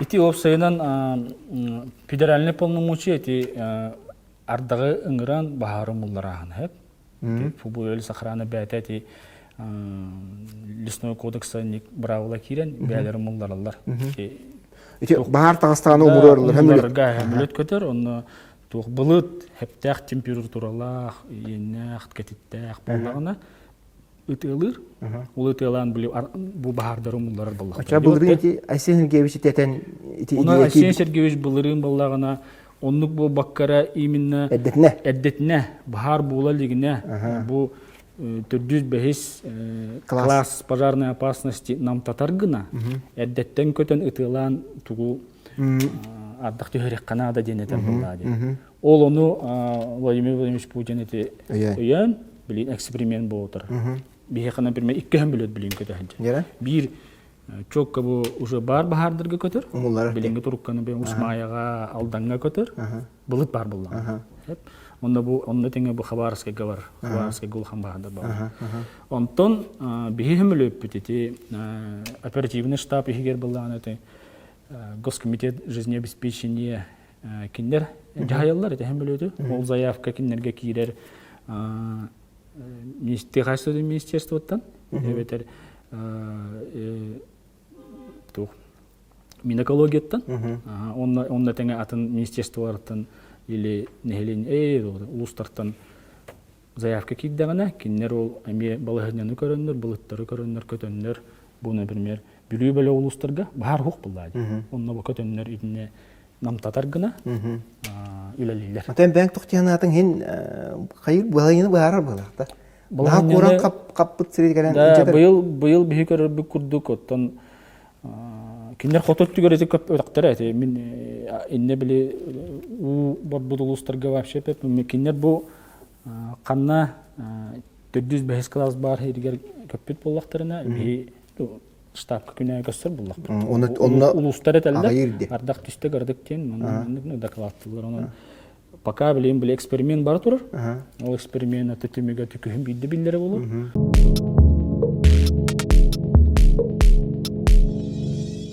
Ити уопсайынан федеральный полномочия ити ардаҕы ыҥыран баһаары умулларааһын сөп. Фубуэл сохрана бэйэтэ ити лесной кодекса быраабыла киирэн бэйэлэрин умуллараллар. Ити баһаар таҕыстаҕына умуруораллар. Умулларга хөмүлөт көтөр, онно туох былыт хэптээх температуралаах, иэннээх, кэтиттээх буоллаҕына ытыалыыр. Ол ытыалаан бу баһаардары умулларар буоллахтар. Оччо былырыын ити Айсен Сергеевич итэтэн ити Айсен Сергеевич былырыын буоллаҕына оннук буолбаккара именно эрдэтинэ эрдэтинэ баһаар буола илигинэ бу төрдүс бэһис класс пожарной опасности намтатар гына эрдэттэн көтөн ытыалаан тугу ардах түһэриэххэ наада диэн этэр буоллаа диэн. Ол ону Владимир Владимирович Путин ити өйөөн, билин эксперимент буолтар. Биһиэхэ, например, иккиһин билет билин көтөһүнчэ. Биир четко бу уже бар баһаардарга көтөр. Билиҥҥи турукканы бу Усмаяҕа, Алдаҥҥа көтөр. Былыт бар булла. Онно бу онно тэҥэ бу Хабаровскайга бар. Хабаровскайга улахан баһаардар бар. Онтон биһи хөмөлөппүт ити оперативный штаб иһигэр былаан ити Госкомитет жизнеобеспечения кинилэр дьаһайаллар ити хөмөлөтү. Ол заявка кинилэргэ киирэр Техасскай министерствоттан эбэтэр туох Минэкологияттан онно онно тэҥэ атын министерстволартан или нэһилиэнньэ улуустартан заявка киирдэҕинэ кинилэр ол эмиэ балаһыанньаны көрөннөр былыттары көрөннөр көтөннөр бу например Бүлүү бөлөх улуустарга баһаар уһук буллаа дии онно бу көтөннөр итиннэ намтатар гына үлэлииллэр. Отон бэйэҥ тохтиһанаатыҥ иһин хайыр балаһыанньаны быһаарар быһыылаах да. Куоран хаппыт сири кэлэн Да, быйыл быйыл биһи көрөрбүт курдук оттон кинилэр хоту өттүгэр ити көп өтөхтөрө эти мин инне били уу барбыт улуустарга вообще кинилэр бу ханна төрдүс бэһис класс баар иһигэр көппүт буоллахтарына биһи штабка күнэ көстөр буллахпыт. Онно улуустар этэллэр. Ардах түстэ гардык диэн маннык докладтылар. Онон пока билим били эксперимент бара турар. Ол эксперимент түмүгэ түкүһүн биирдэ биллэрэ болор.